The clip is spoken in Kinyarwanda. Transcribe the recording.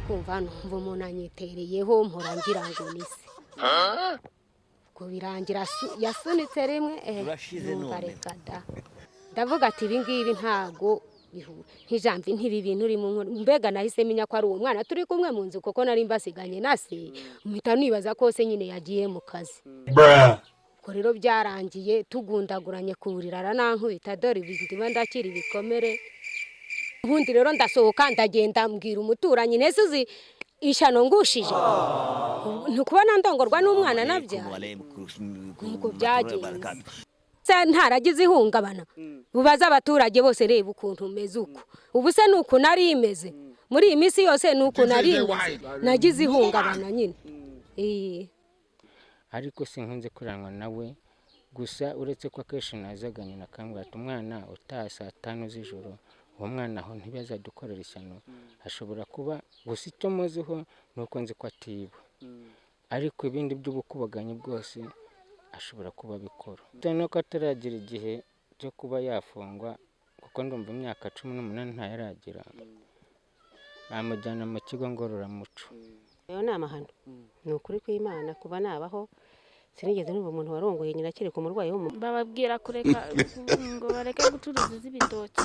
Kumva numva umuntu anyitereyeho, mpora ngira ngo ni se. Ubwo birangira yasunitse rimwe, Urashize numva none. Reka da, ndavuga ati: "Ibi ngibi ntago bihura nk'ijambo ntibi bintu urimo mbega nahise menya ko ari uwo mwana turi kumwe mu nzu, kuko nari mbasiganye na se, mpita nibaza ko se nyine yagiye mu kazi. Ubwo rero byarangiye tugundaguranye ku buriri, aranankubita. Dore ibi ndimo ndakira ibikomere. Ubundi rero ndasohoka, ndagenda, mbwira umuturanyi: "Nese uzi ishyano ngushije? Ntukubona ndongorwa n'umwana nabyaye?" Nuko byagenze. Se ntaragize ihungabana? Bubaze abaturage bose. Reba ukuntu umeze uko ubu, se ni uku nari imeze muri iyi minsi yose? Ni uku nari imeze? Nagize ihungabana nyine. Ariko sinkunze kuranwa nawe gusa, uretse ko akenshi nazaga nyina akambwira ati: "Umwana utaha saa 5 z'ijoro, uwo mwana aho ntibazadukorera ishyano." Ashobora kuba gusa, icyo muziho ni uko nzi ko atiba, ariko ibindi by'ubukubaganyi bwose ashobora kuba abikora, bitewe n'uko ataragira igihe cyo kuba yafungwa, kuko ndumva imyaka 18 ntayaragira. Bamujyana mu kigo ngororamuco. Ayo ni amahano, ni ukuri kw'Imana. Kuba nabaho sinigeze numva umuntu warongoye nyina akiri ku murwayi wo mu Bababwira kureka, ngo bareke gucuruza iz'ibitoki.